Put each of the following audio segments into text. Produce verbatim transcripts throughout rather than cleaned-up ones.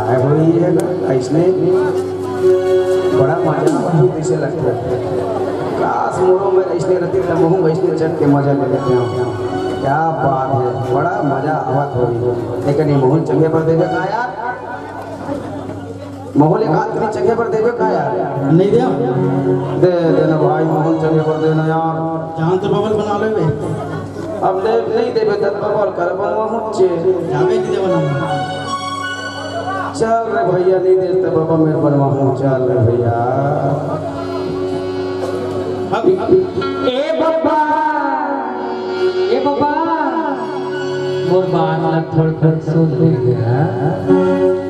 आए हो ये है ना, अइसने बड़ा मजा आवत हो, कइसे लगथे। काश मोरो मेर अइसने रहितिस त महूँ अइसने चढ़ के मजा ले लेतेंव। क्या बात है, बड़ा मजा आवत होही। लेकिन ये महूँ ल चघे बर देबे का यार? महूँ ल एक आध कनी चघे बर देबे का यार? नइ देंव। दे देना भाई, महूँ ल चघे बर देना यार। जान तो बबल बना लेबे। अब ले नइ देबे त बबल कर बनवाहूँ चे। जाबे नइ देबे ना। चल रे भइया, नइ दे त बबा मेर बनवाहूँ, चल रे भइया। अब ए बबा, ए बबा, मोर बात ला थोड़ कन सुन ले गा।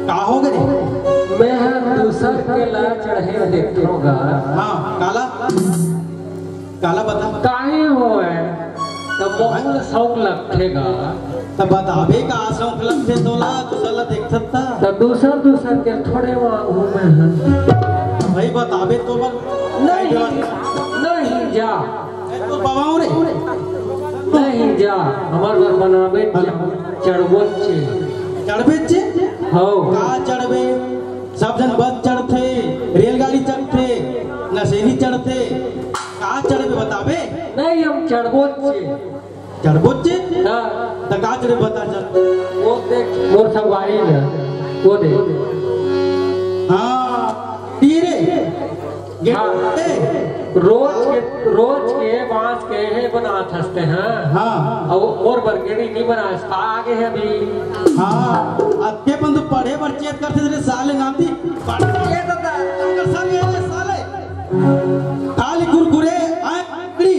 का हो गे? मैं ह दूसर के ला चढ़े देखथों गा। हाँ, काला? काला बता। काहे होय? त मोहन ल शौक लगथे गा। त बताबे का शौक लगथे तोला, दूसर ला देखथस त? त दूसर, दूसर के थोड़े मांगहूँ मैं ह। भाई बताबे तो बल। नहीं, नहीं जा। ए, तो बबाओ रे। नहीं जा, हमर बर बनाबे च-, चढ़बोच चे। चढ़बे चे? हौ। का चढ़बे? सब झन बस चढ़थे, रेलगाड़ी चढ़थे, नसेनी चढ़थे, का चढ़बे बताबे? नहीं, हम चढ़बोच चे। चढ़बोच चे? हाँ। त का चढ़बे बता चल। वो देख, मोर संगवारी हे, वो देख। हाँ, ई रे। हाँ। ए। रोज के, रोज के बांस के हे बनात हस ते, हाँ। हाँ। अउ मोर बर गेड़ी नइ बनास, का आगे हे अभी? हाँ, अतके पन तो पढ़े बर चेत करथे रे साले नाती। पढ़ के दादा, अगर साले, अरे साले। खाली कुरकुरे, आए, आकड़ी।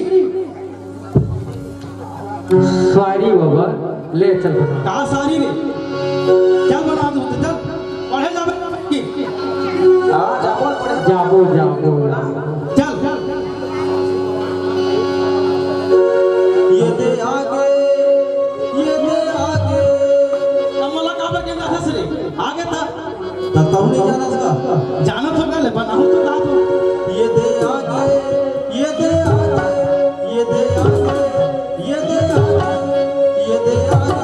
Sorry बाबा, ले चल बना। का sorry रे? चल बना तू, चल। पढ़े जाबे की? हाँ, जाबो, पढ़े। जाबो, जाबो। चल। ये दे आगे, ये दे आगे। अब मोला काबर के कथस रे? आगे त। त तहूँ नइ जानस का? जानत हो का ले, बनाहूँ तो का तो। ये दे आगे, ये दे आगे, ये दे आगे, ये दे आगे, ये दे आगे। ये दे आगे,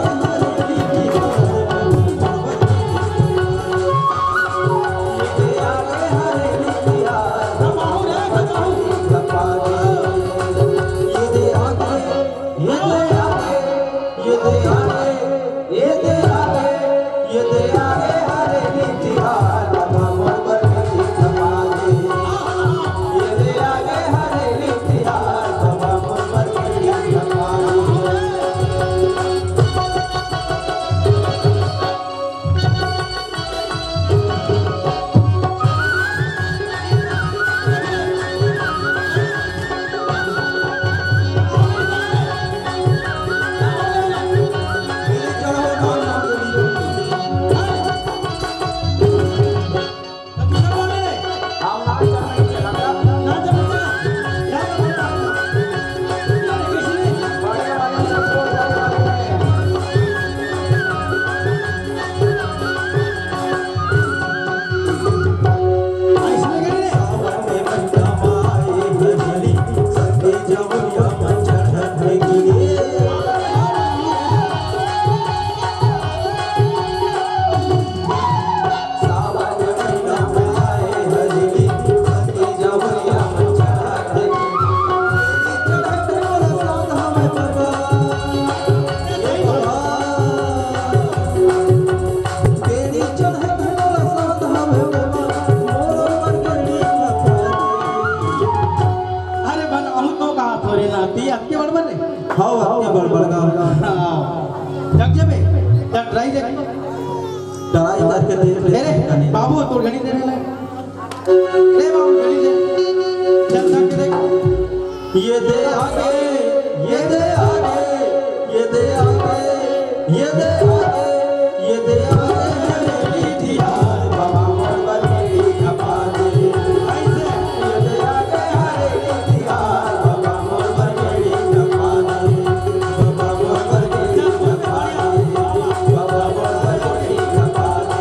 ये दे आगे, ये दे आगे। ये दे आगे, ये दे आगे, हरे नीति हार, बाबा मोर बर नीति छपा दे। ये दे आगे, हरे नीति हार, बाबा मोर बर नीति छपा दे। अरे बनाहूँ तो का थोरे नाती, अतके बड़ बड़ रे? हव, अतके बड़ बड़ का। हाँ। जग जबे, जग try दे। Try करके देख ले। अरे, बाबू, तोर घड़ी दे रे। ले बाबू, घड़ी दे। चल, चल के देख। ये दे आगे, ये दे आगे, ये दे आगे, ये दे आगे, ये दे आगे, हरे नीति हार, बाबा मोर बर गेड़ी छपा दे। ऐसे, ये दे आगे, हरे नीति हार, बाबा मोर बर गेड़ी छपा दे। बाबा मोर बर गेड़ी छपा दे। बाबा मोर बर गेड़ी छपा दे।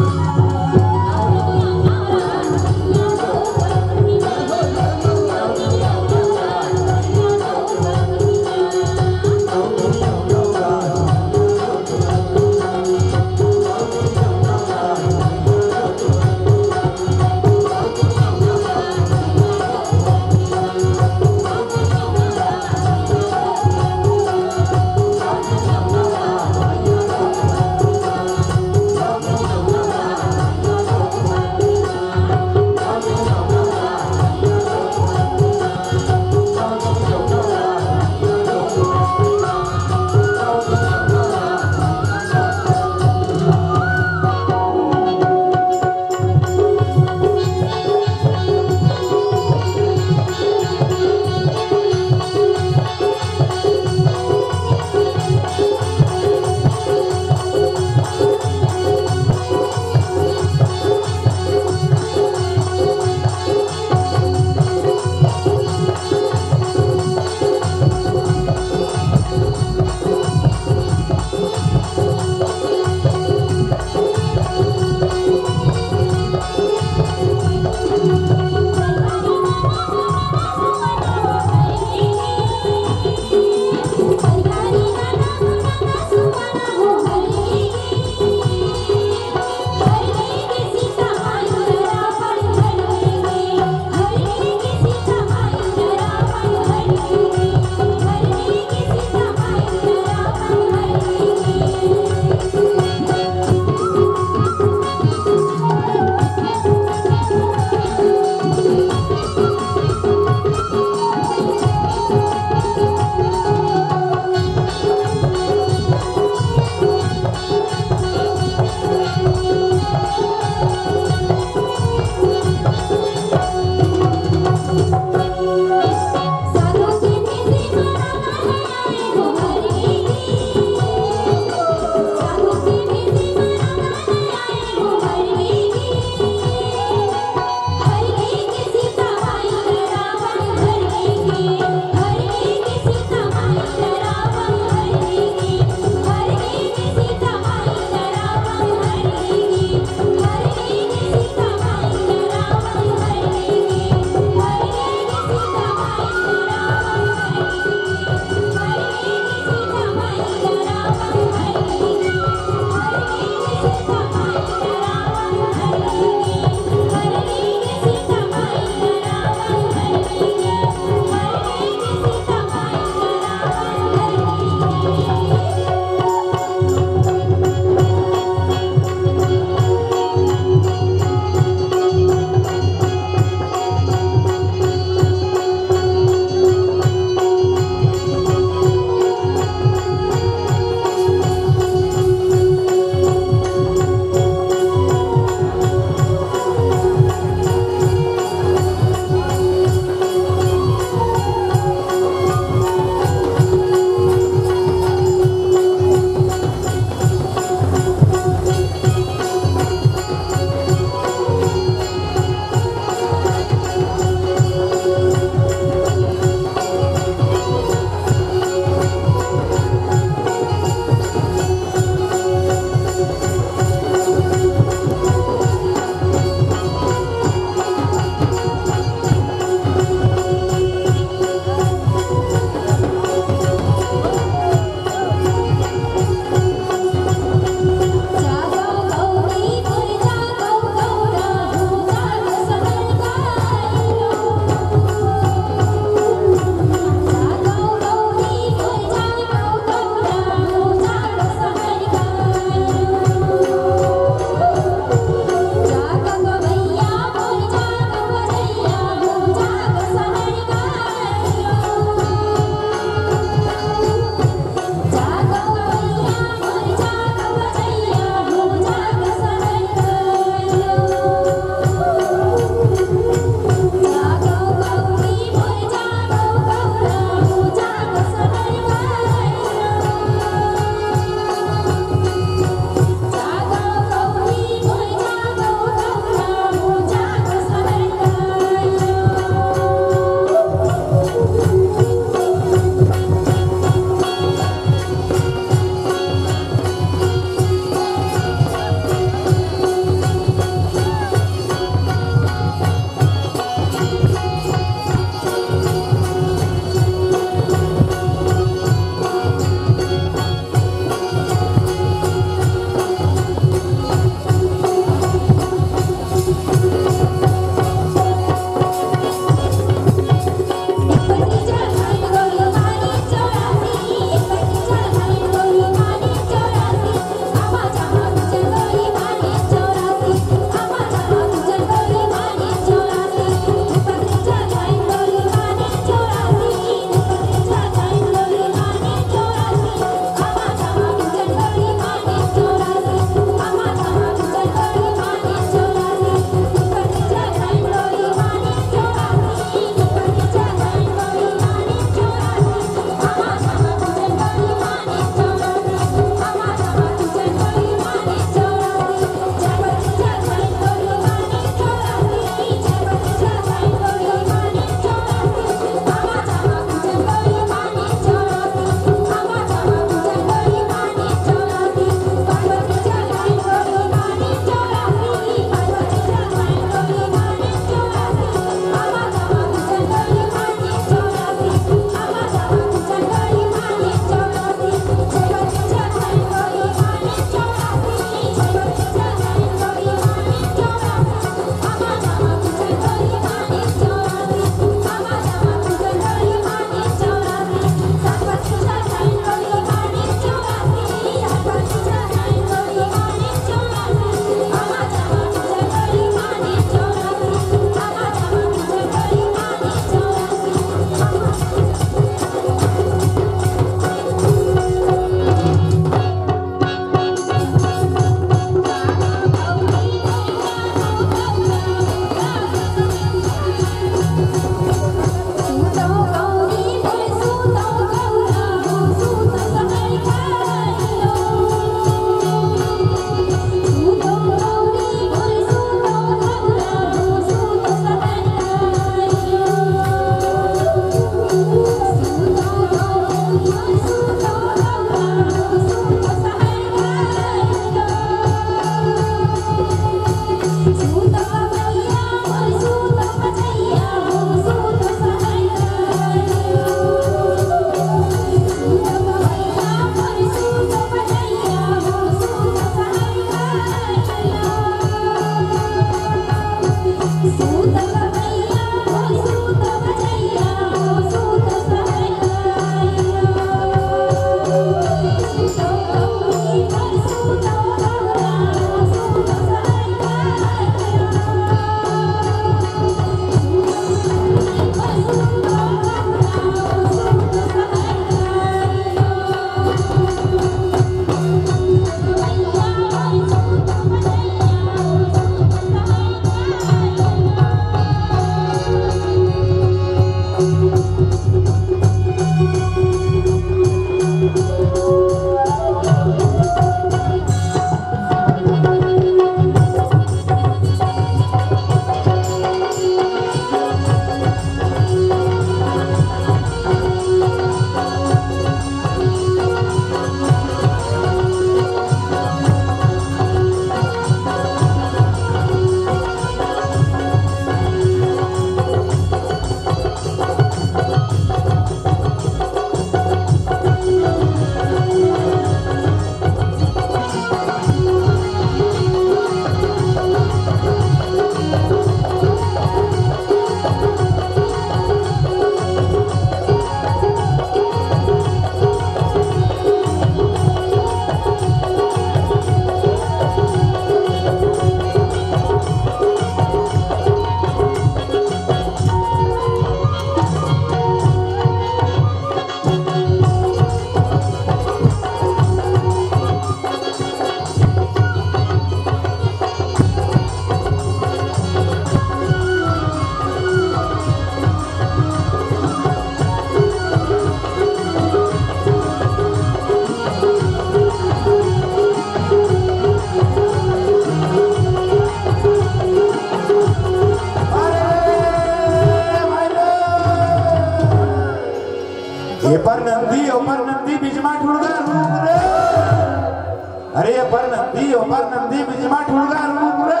अरे, अपर नंदी, अपर नंदी, बिच मा ठुलगा रूप रे।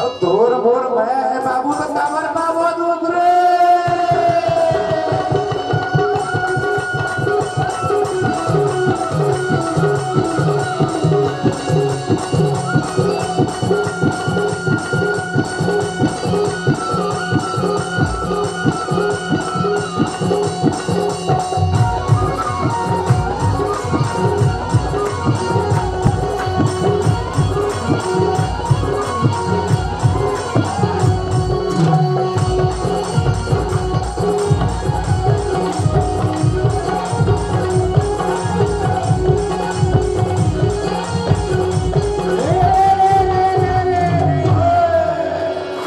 अब तोर मोर मया हे बाबू, त काबर पाबो दुख रे।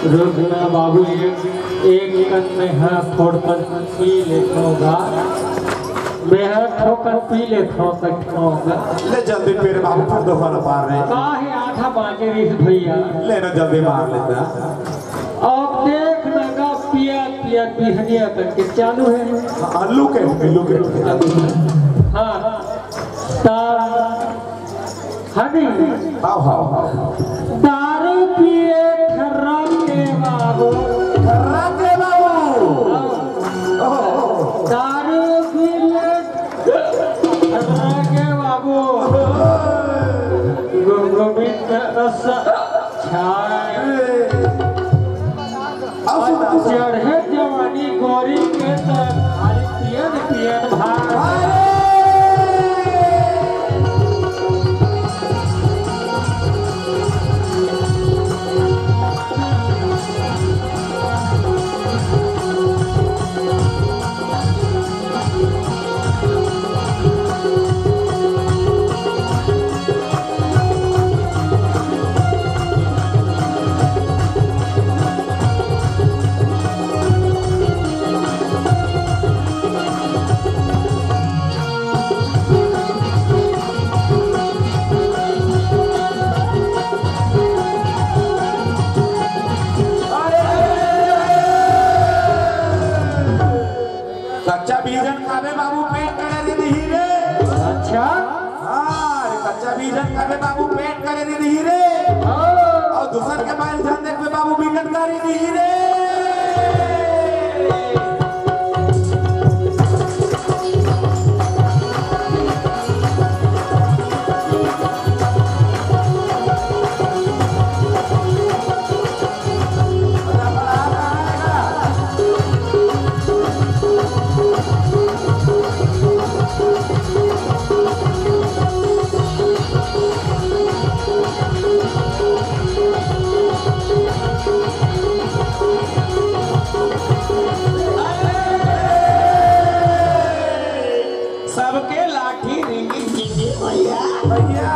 रुक ना बाबू, एक, एक कन में हाथ फोड़ कर पी लेथों गा। मैं हाथ ठोकर पी लेथों, कठों गा। ले जल्दी पी रे बाबू, ठंडो वाला पार रे। काहे आधा बाजे रिस भैया? ले ना जल्दी मार लेता। अब देख ना गा, पिया, पिया बिहनिया तक के चालू है। आलू के, आलू के। हाँ, ता हनी। हाव, हाव। दारू पिए खर्रा के बाबू। खर्रा के बाबू। ओहो। दारू पिए खर्रा के बाबू। गुमगुमित रस छाए। अब सुन, अब सुन। चढ़े जवानी गोरी के त खाली पियन पियन भाग। कच्चा बीजन खाबे बाबू, पेट करे दे दिही रे। अच्छा? हाँ, अरे कच्चा बीजन खाबे बाबू, पेट करे दे दिही रे। हाँ। अउ दूसर के बाल झन देखबे बाबू, बिकट गारी दिही रे। सबके लाठी रिंगी चिंगी भैया। भैया।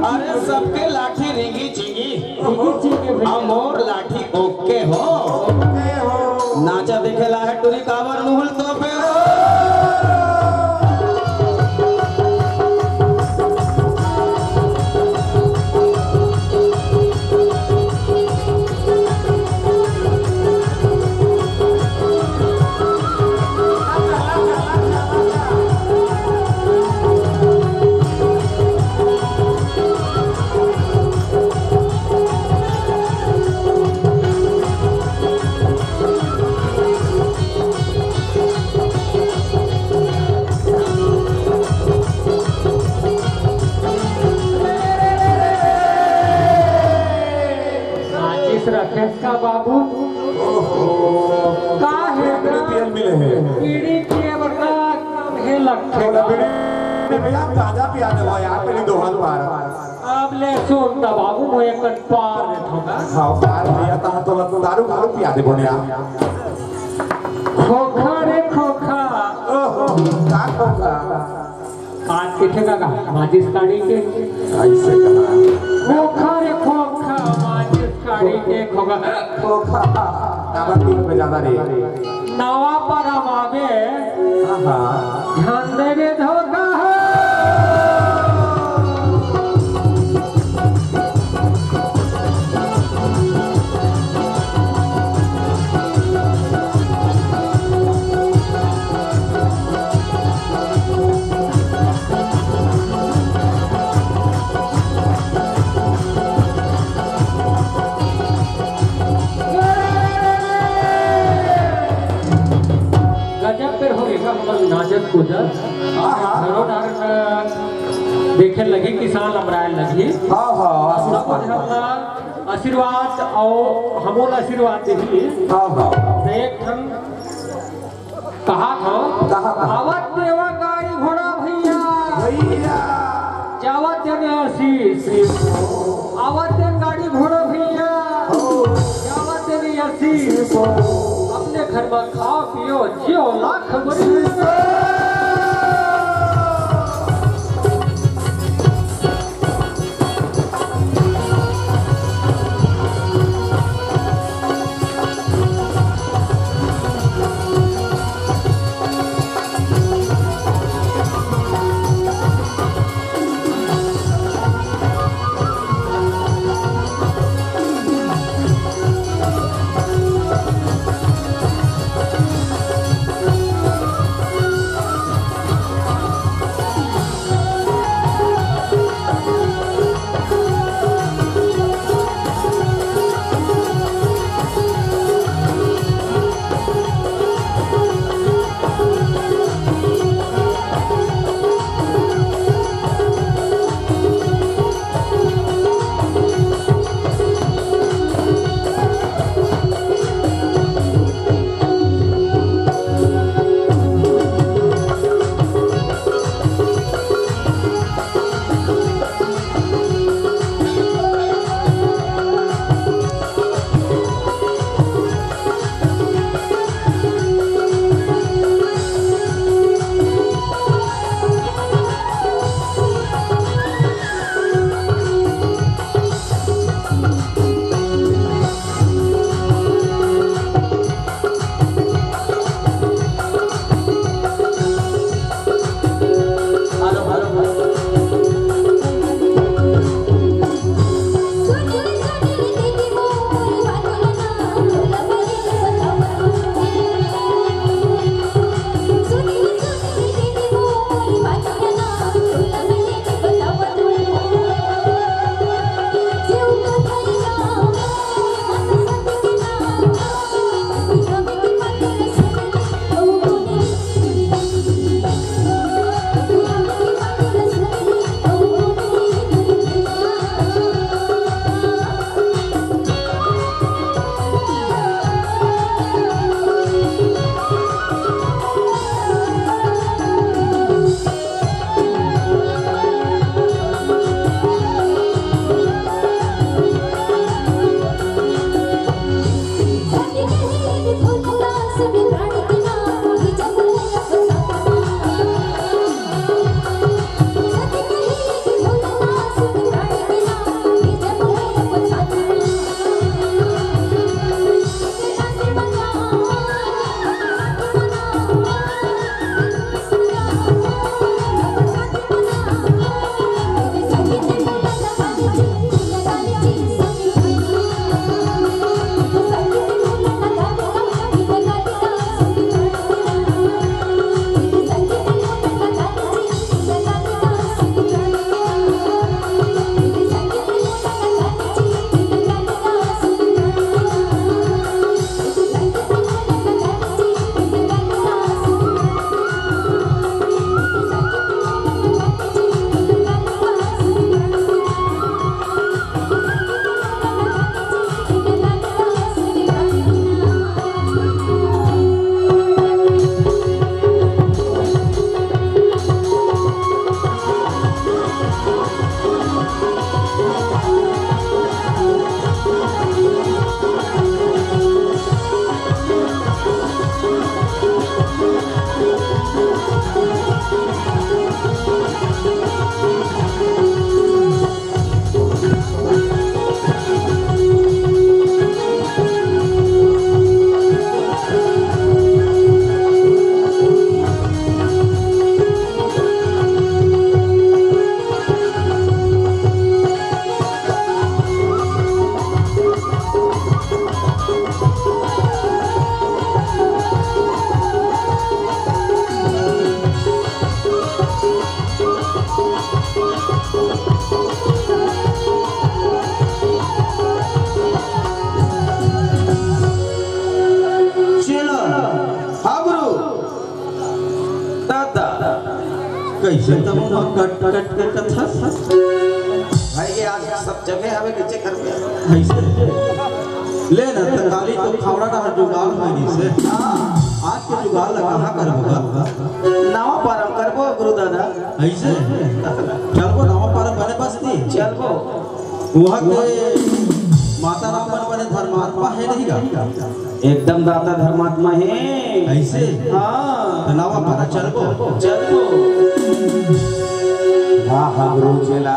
अरे सबके लाठी रिंगी चिंगी। रिंगी चिंगी भैया। अउ मोर लाठी ओके हो। ओके हो। नाचा देखे ला हे टुरी काबर मुहुल तो पे हो। माचिस रखेस का बाबू? ओहो। का हे ना? बीड़ी पिए ल मिले हे। बीड़ी पिए बर का काम हे लगथे? तोला बीड़ी नहीं भैया, हम ताजा पिया देबो यार, मेरी दोहन पार। अब ले सुन त बाबू, मैं एक पार देथों का। हाँ, पार भैया, तहाँ तो दारू, दारू पिया देबो यार। खोखा रे खोखा। ओहो, का खोखा? आज के ठेका का माचिस काड़ी के। ऐसे कहा। खोखा रे खोखा, माचिस काड़ी के खोखा। खोखा। काबर पीठ में ज्यादा रे। नवा परम आबे। हाँ, हाँ। झन देबे धोखा हो। देखे लगी, किसान लमराए लगी। हाँ, हाँ, आशीर्वाद। सब झन ला आशीर्वाद अउ हमो ला आशीर्वाद देही। हाँ, हाँ। तो एक ठन कहा था, कहा था। आवत देवा गाड़ी घोड़ा भैया। भैया। जावत देने आशीष। आवत देन गाड़ी घोड़ा भैया। हो। जावत देने आशीष। हो। अपने घर में खाओ पियो जियो लाख बरी। चलो, हाबरू। दादा, कइसे तब हम कट, कट, कट, कट, अइसे? ले ना, त काली तो खावड़ा डहर जुगाड़ होय रहिसे। आज के जुगाड़ ला कहाँ करबो गा? नवा पारम करबो गुरु दादा। अइसे? चलबो नवा पारम बने बस्ती। चलबो। वहाँ के माता राम मन बने धर्मात्मा हे नहीं गा? एकदम दाता धर्मात्मा हे। अइसे? हाँ। त नवा पारा चलबो। चलबो। वाह, वाह, गुरु चेला।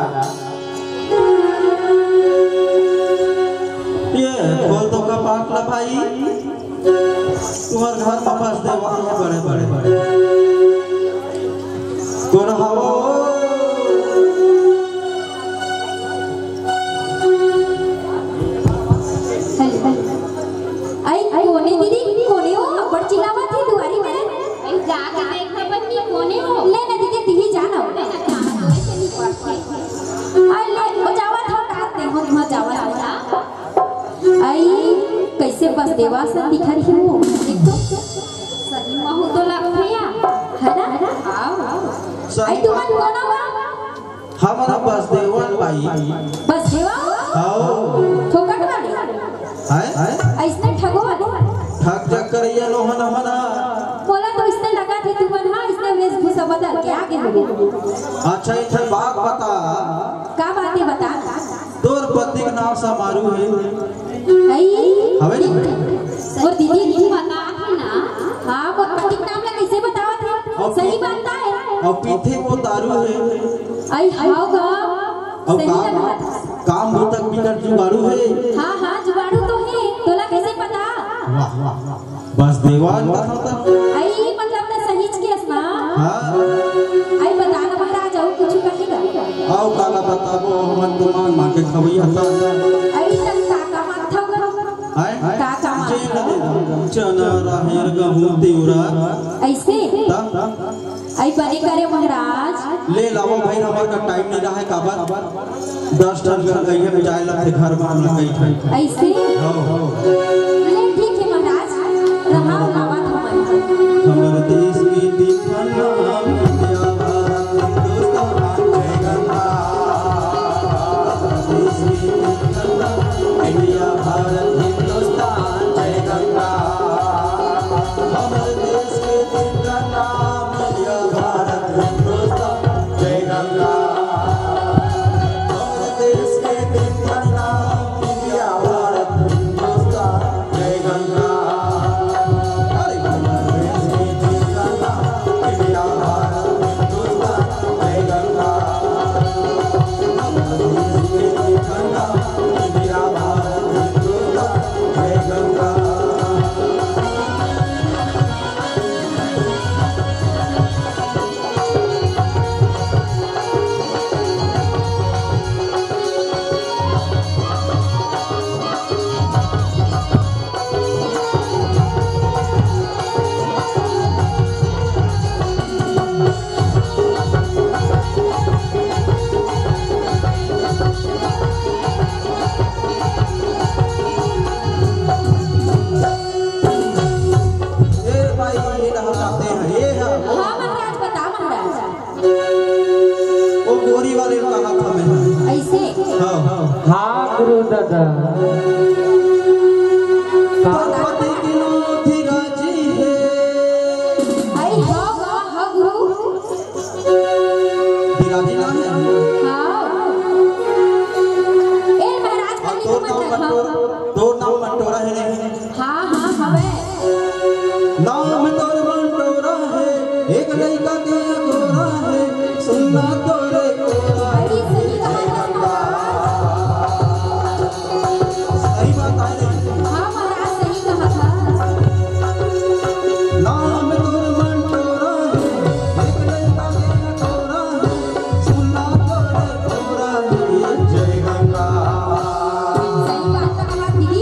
ये खोल तो कपाट ला भाई, तुम्हर घर में बस देवान हे बड़े बड़े। कोन हवो? Hello, hello. आई, कोने दीदी, कोने हो? अब्बड़ चिल्लावत हे दुआरी में। आई, जाके देखना बन्नी, कोने हो? ले ना दीदी, तिही जाना हो। ले ना, जाना तो ऐसे नहीं पड़ते। आई, ले, वो जावत हो, काट दे, हो, हो, जावत हो। आई, कइसे बस देवा सन दिखत हे वो? देख तो। सही महू तो लगथे या। है ना? आओ। आई, तुमन कोन हव? हमन बस देवन बाई। बस देवा? आओ। फोकट वाले? हैं? अइसने ठगो वाले? ठग जग करइया नोहन हमन। मोला तो अइसने लगथे तुमन, हाँ, अइसने वेशभूषा बदल के आगे हो। अच्छा, एक ठन बात बता। का बात हे बता? तोर पति के नाम समारू हे। आई? हवे ना? मोर दीदी नहीं बता थे ना। हाँ, मोर पति के नाम ला कइसे बतावत हे? अउ सही बात हे। अउ पीथे वो दारू हे। आई, हाव गा। अउ सही काम, लगत हे। काम हो तक बिकट जुगाड़ू हे। हाँ, हाँ, जुगाड़ू तो हे। तोला कइसे पता? वाह, वाह, वाह। बस देवान कथव त। आई, मतलब त सहीच केस ना। हाँ। आई, बता ना महाराज, अउ कुछ कही ना। अउ काला बताबो, हमन तो मांग मांग के खवई हता। आई, तन का का मांगथव गा? हैं? का का मांगथव? जेन दे दो। चना, राहेर, गहूं, तिवरा। अइसे? त? आई, बने करे महाराज। ले लावो भाई, हमर का टाइम नहीं रहा है, काबर? दस ठन गंगई हे, मिटाए लगथे घर में हमला कई ठन। अइसे? हाँ, हाँ। ले ठीक हे महाराज, रहा लावत हमन। हमर देश के तीन ठन नाम, इंडिया, भारत, हिंदुस्तान, जय गंगा। हमर देश के तीन ठन नाम, इंडिया, भारत, हिंदुस्तान, जय गंगा। हमर देश के तीन ठन नाम, इंडिया, भारत, हिंदुस्तान, जय गंगा। हमर देश के तीन ठन नाम, इंडिया, भारत, हिंदुस्तान, जय गंगा। अरे, हमर देश के तीन ठन नाम, इंडिया, भारत, हिंदुस्तान, जय गंगा। हमर देश के तीन ठन नाम, इंडिया, भारत, हिंदुस्तान, जय गंगा। ए भाई, ये कहाँ जाते हैं? ये है। हाँ महाराज, बता महाराज। वो गोरी वाले का हाथ में है। अइसे? हाँ, हाँ। हाँ गुरु दादा। का? द्रौपदी की नौ धीराजी हे। आई हाँ, हाँ, हाँ गुरु। धीराजी नाम हे? हाँ। ए महाराज, अउ तोर नाम मंटोरा, तोर नाम मंटोरा हे नहीं? हाँ, हाँ, हवे। नाम तोर मंटोरा हे, एक लइका के अगोरा हे, सुनना तोरे कोरा हे। अरे, सही कहा था। सही बात हे। हाँ, महाराज, सही कहा था। नाम तोर मंटोरा हे, एक लइका के अगोरा हे, सुनना तोरे कोरा हे, जय गंगा। सही बात कहा थी।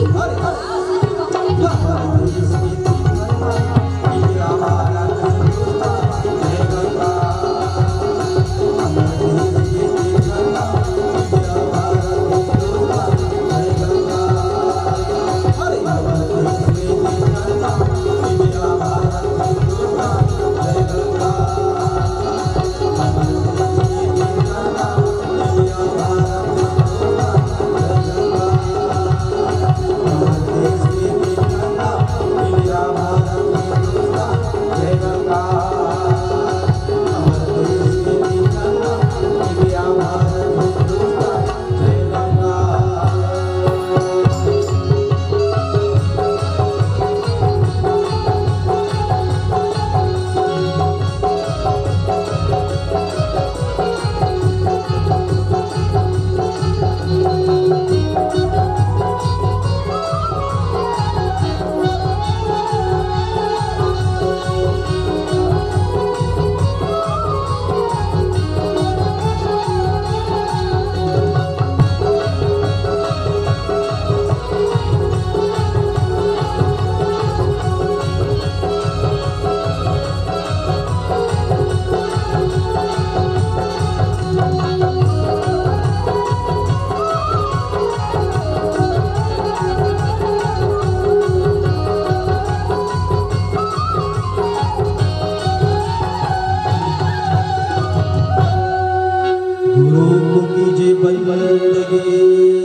को कीजे बंदगी।